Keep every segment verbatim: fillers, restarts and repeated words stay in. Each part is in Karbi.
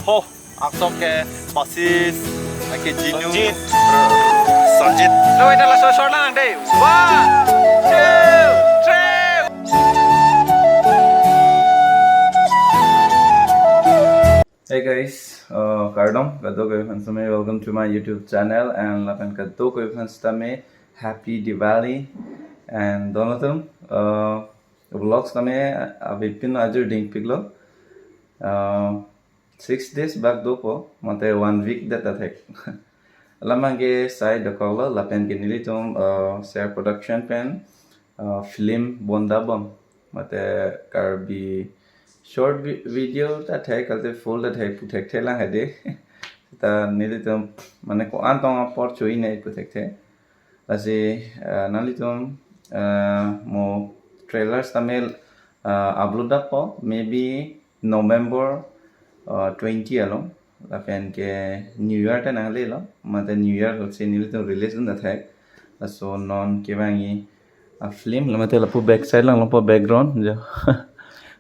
Ho, angsong ke basis, ake Jinu, Sanjit. Sanjit. Lo, ita laso short lang deh. One, two, three. Hey guys, uh, kardom, kadokave aphan sitame, welcome to my YouTube channel, and lapen kadokave aphan sitame, happy Diwali, and donatum, uh, vlogs tame, uh, avepin ajor dingpiklo, uh, six days bak dopo, mate one week det athek. Alam abangke sai dokoklo, lapen ke nelitum, uh, Ser Production pen, uh, film bondabom, mate Karbi short vi-, video ta thek, kalte full ta thek, pu thekthe lang hedi. Ta nelitum, mane ko-an tong apor cho-i ne pu thekthe. Lasi, uh, nanglitum, uh, mo trailers tame, uh, upload dapo, maybe November, uh, twenty along, lapen ke New Year ta nanglelo, mate New Year si nelitum release un athek. Laso non kevangji a film, lamate lapu backside lang lapu background jo.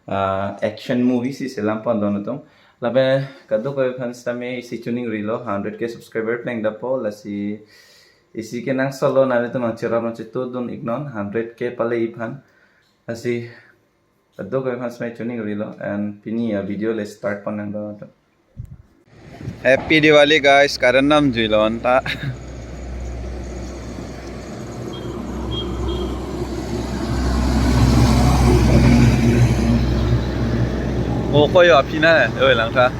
Uh, action movie si selam pon donatum. Lapen kadokave aphan sitame isi choningrilo, hundred K subscriber plengdapo, lasi isi kenangsotlo, nanglitum nangcherap nangchetudun iknon, hundred K pale-i aphan. Lasi kadokave aphan sitame choningrilo, and pini a video le start pon nangdo. Happy Diwali guys, current namjuilo anta. O, ko yo aphi na, oi langtha.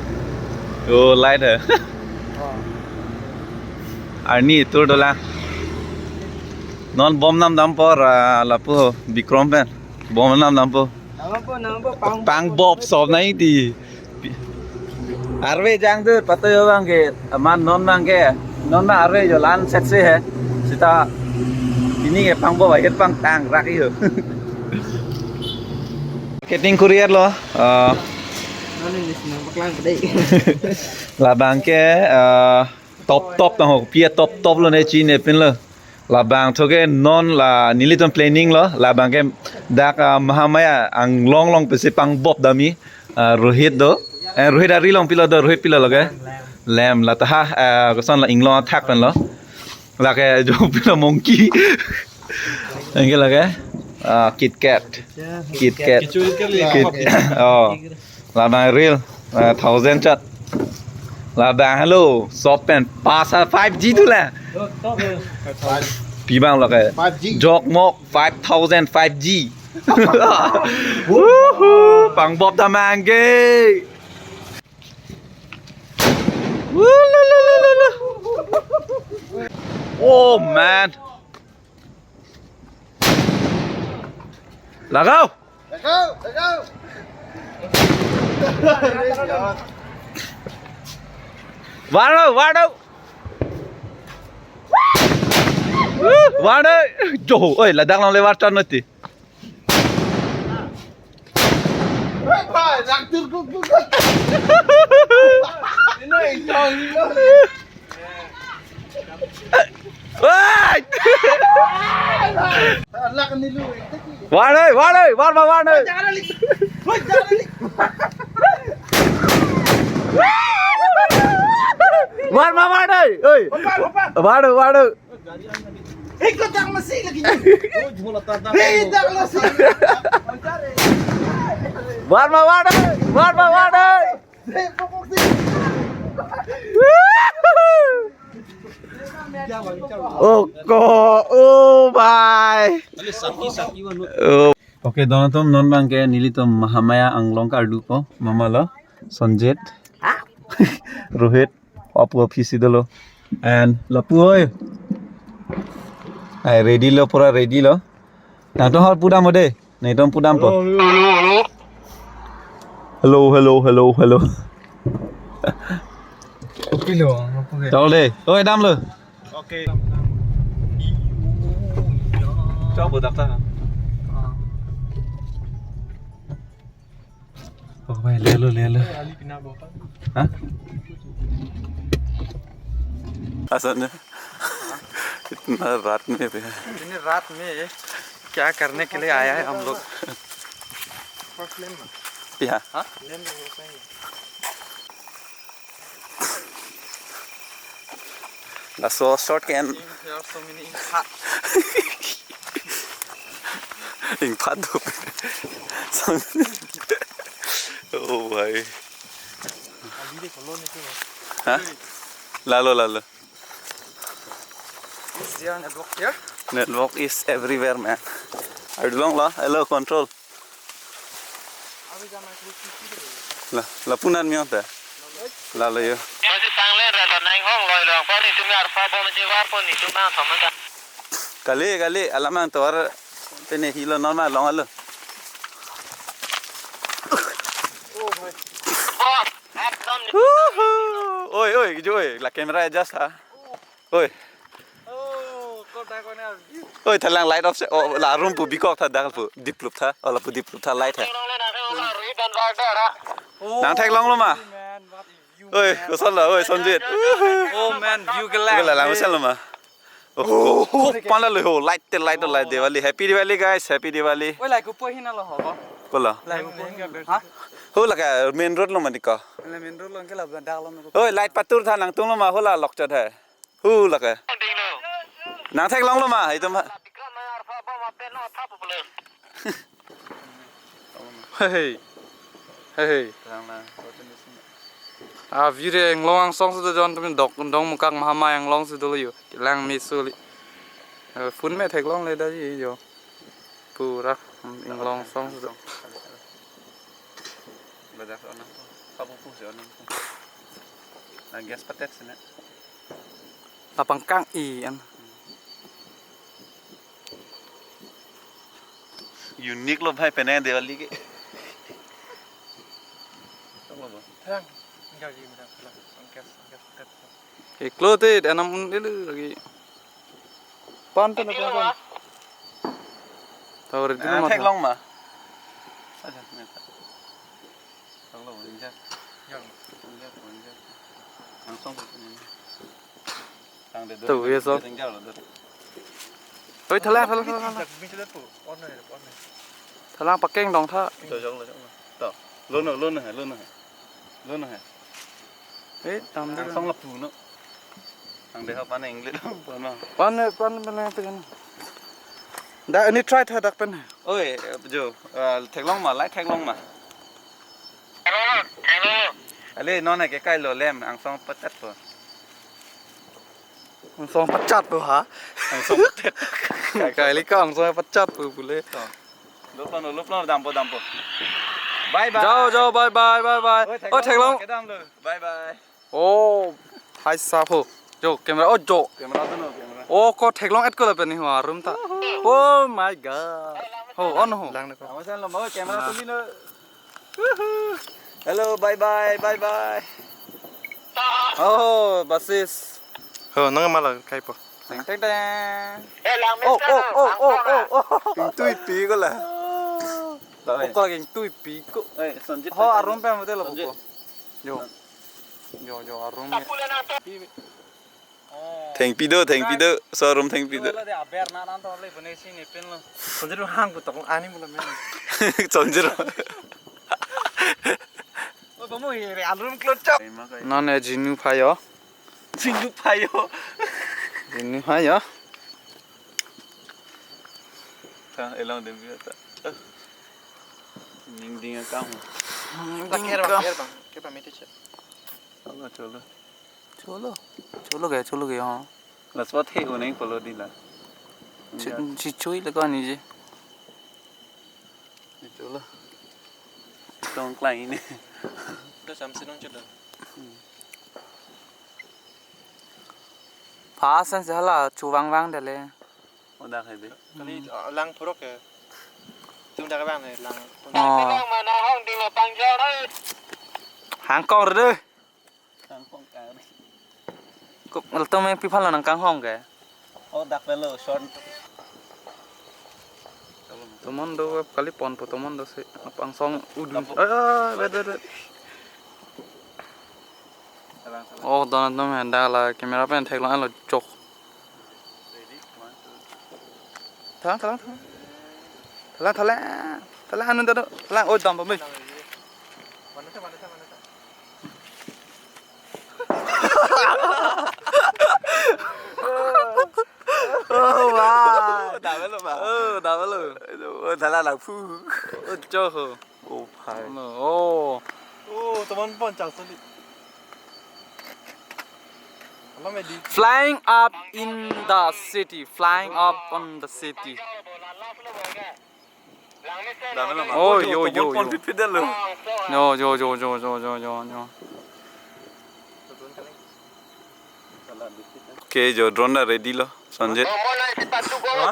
Yo light hai. Arni tur dolang. Non bom namdampo ra lapu Bikrom pen. Bom namdampo. Nampo, nampo, pang. Pangbop sop nai ti. Arve jangdur, patoyo abangke, aman non abangke, non abang arve jo lan set se hai. Seta pini ke pangbop ahir pangtang rak iyo. Marketing kurier lo, uh, Non ini senang paklang kedai. Labangke, uh, top top tang ho, pia top top lo ne chinepinlo. Labang thoke non la nelitum planning lo, labangke dak, ah, Mahamaya Anglong along pensi pangbop damji, ah, Rohit do. Eh, Rohit ari along pilo do, Rohit pilo lake? Lem, lata ha, ah, koson la inglong athak pen lo. Lake jo pilo monkey. Anke lake, ah, Kit Kat. Kit Kat. Kit, oh. Labang real, eh, thousand chat. Labang hello, shop pen pas ha five G tu la. Pi abang lo ke? Five G. Jok mok five thousand five G. Woohoo, pangbop ta mangge. Woo, la, la, la, la, la. Oh man. Lagao. Lagao, lagao. Varo, varo. Varo. Jo, oi, ladak nang lewat tan nanti. Woi! Varo, varo, varo, varo. Varo, varo. Oi. Varo, varo. Ikut yang masih lagi. Hei, yang masih. Varo, varo. Varo, varo. Oko, oh bhai. Oh. Okay, donatum non abangke nelitum Mahamaya Anglong kardupo, mama lo, Sanjit, Rohit, apu aphi si dolo. And lapu oi. Ai ready lo, pura ready lo. Nangtum hal pudam ode. Nangtum pudampo. Hello, hello, hello, hello. Pilo, oke. Chalo de. Oi, damlo. Oke. Chalo, dakta. Oh भाई, ले लो, ले लो। हाँ? आसान है। इतना रात में भी है। इतनी रात में क्या करने के लिए आया है हम लोग? यहाँ। हाँ? Laso short ke en. There are so many ingphat. Ingphat do. Oh, bhai. Ha? Lalo, lalo. Is there network here? Network is everywhere, man. Ardulong la, hello, control. La, lapu-an miyong ta. Lalo yo. Masih tanglen rela nang hong loi long. Kau ni tumi arpa bom je war pon ni tumi ang sama ta. Kali, kali, alamang tovar tene hilo normal long alo. Bom, ekdom ni. Woohoo! Oi, oi, jo, oi, la camera adjust ha. Oi. Oh, kota kona view. Oi, thalang light off se. Oh, la room pu bikok tha, dak pu diplup tha. Oh, lapu diplup tha light ha. Oh, nang theklonglo ma? Man, what a view, oi, man. Koson lo, oi, Sonjit. Oh man, view ke lang. Ko la lang koson lo ma? Oh, oh, oh, pala lo ho, light te light, light Diwali. Happy Diwali guys, happy Diwali. Oi, light ko po hin lo ho. Ko la. Light ko po hin ka ber. Ha? Ho la ka main road lo ma diko. La main road lo ke la dak lo. Oi, light patur tha nangtunglo ma, ho la lok chot hai. Hu lake. Nang theklonglo ma, itum ha. Hey. Hey. Ah, view de Anglong angsong si do jon tumi dok, Dongmukak Mahamai Anglong si dolo yo. Kelang me suli. Eh, phone me theklongle da ji yo. Pura, hmm, Anglong angsong si do. Ladak onang po. Kapu pu si onang po. Na gas patet sini. Lapang kang i an. Unique lo bhai, pene Diwali ke. Tang lo bo. Tang. Enggak ji, enggak. Gas, gas patet. Iklo te, anam un dulu lagi. Pan, pan, pan, pan. Tahu ready. Ah, ma theklong ma. Saja, neta. Theklong, injak. Yang. Injak, injak. Langsung ke sini. Tang de. Tuh, dulu, ya, so. Tinggal lo, dulu. Oi, thalang, thalang, thalang, thalang. Bisa lihat po. Warna ya, warna. Thalang pakeng dong tha. Tuh, jong lo, jong lo. Tuh. Lo no, lo no, lo no. Lo no hai. Eh, tam de. Langsung lapu no. Ang deha pan English lo pan ma. Pan, pan, pan, pan, pan. Da, ini try tha dak pen. Oi, jo, eh, theklong ma, light theklong ma. Ale, non ke kai lo lem, angsong pachat po. Angsong pachat po ha? Angsong pachat. Kai li ka angsong pachat po pule. To. Loplo, loplo, dampo, dampo. Bye bye. Jao, jao, bye bye, bye bye. Oi, oh, theklong. Kedam lo. Bye bye. Oh, hai sap ho. Jo, camera, oh, jo. Camera tu no, camera. Oh, ko theklong et ko lapen ni ho room ta. Oh my God. Ho, on ho. Lang na ko. Ama san lo, mau camera tu ni no. Woohoo. Hello, bye bye, bye bye. Oh, basis. Ho, nang malah kai po. Teng, teng, teng. Oh, oh, oh, oh, oh, oh. Ingtui pi ko la. Bye. Oko lagi ingtui pi ko. Eh, Sonjit. Ho, arum pe mate lo ko. Jo. Jo, jo, arum ya. Thengpi do, thengpi do, showroom thengpi do. Lo de aber na nan to le bone si ne pen lo. Sonjit hang ko tong ani mo lo men. Sonjit. O bomo he re alrum klot chok. Non e jinu phayo. Jinu phayo. Jinu phayo. Ta elong dem biya ta. Ning ding akam. Ning ding akam. Ker bang, ker bang, ker bang mete chet. Cholo, cholo. Cholo. Cholo gaya, cholo gaya, ha. Laso the uneng polo di la. Chi, chi chui la kani je. Cholo. Tong klang ini. Dah samsi nong cholo. Pasan sih hala chuwang wang dale. Odak hai de. Kali, ah, lang purok ya. Tum dak bang ne lang. Oh. Lang mana hong di lo pangjor hai. Hangkong re. Hangkong kari. Kok ngeltong me pi phalo nang kanghong ke? Oh, dak pelo short. Tomon do kali pon po tomon do si apangsong udun. Tapo. Ah, bet, bet, bet. Talang, talang. Oh, don don men dak la camera pen theklong lo chok. Ready? One, two, three. Thalang, thalang, thalang. Thalang, thalang. Thalang, anu tado. Thalang, oh, dam pamit. Mana ta, mana ta, mana ta. Hello, ba. Oh, double. Oh, dala lang pu. Oh, choho. Oh, phai. No. Oh. Oh, teman pon chang sali. Alam edi. Flying up in the city. Flying up on the city. Dam lo ma. Oh, yo, yo, yo. Pon pit pit dam lo. Yo, yo, yo. Okay, jo drone na ready lo, Sanjit. Ha?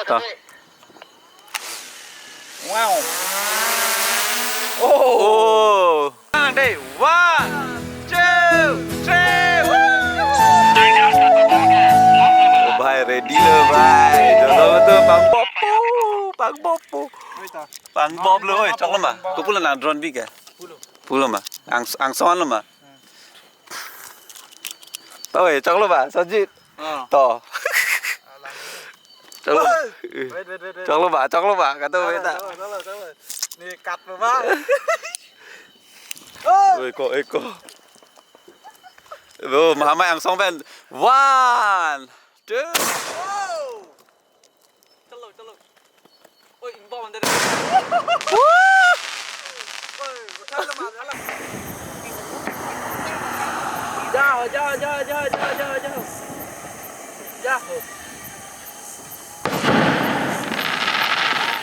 Ta. Wow. Oh. Oh. Dei, one, two, three, woo! Oh, bhai, ready lo, bhai. Jodo tu pang bop po, pang bop po. Pang bop lo, oi, choklo ma. Kopulo nang drone bi ke? Pulo ma. Ang, angsong lo ma. Oi, choklo ba, Sanjit. Ah. To. Choklo. Wait, wait, wait, wait. Choklo ba, choklo ba, kata wait ta. Choklo, choklo, choklo. Ni cut lo ba. Oh. Oi, ko, oi, ko. Lo, mama angsong pen. One, two. Oh. Chalo, chalo. Oi, inbound dari. Oi, uthalo ma, uthalo. Jao, jao, jao. Jao.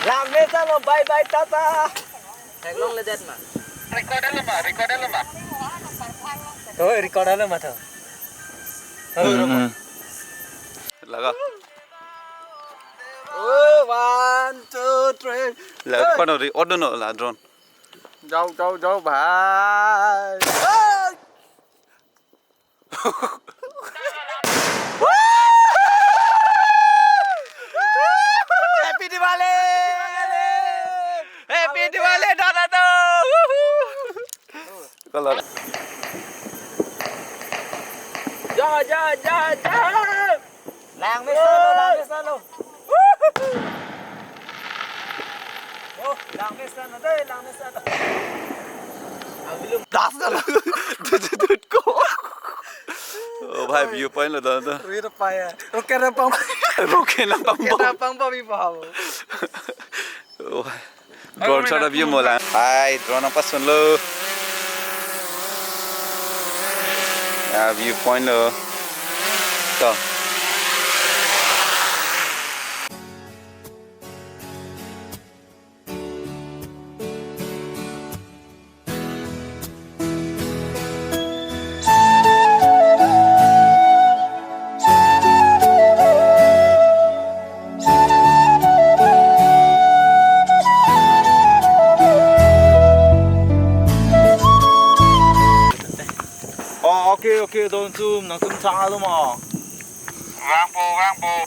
Langmesen lo, bye bye, tata. Theklongledet ma. Record lo ma, record lo ma. Oi, record lo ma to. Hmm, hmm. Laga. Oh, one, two, three. La, hey. Kono ri, odo no la drone. Jao, jao, jao, bhai. Hey! Happy Diwali! Happy Diwali, dada do! Woohoo! Kalau ja, ja, ja, ja! Langmesen lo, langmesen lo. Oh, langmesen lo, dei, langmesen lo. Abilum. Das na lo. Dut, dut, dut, ko. Oh, bhai, view point lo, dada. Rui rupa ya. Roket na pang. Roket na pang. Roket na pang, pang, pang. Oh, bhai. Drone shot abi mo lang. Hai, drone nangpasun lo. Ya, view point lo. To. Oh, okay, okay, don sum, nang sum chang alo ma. Vangpo, vangpo.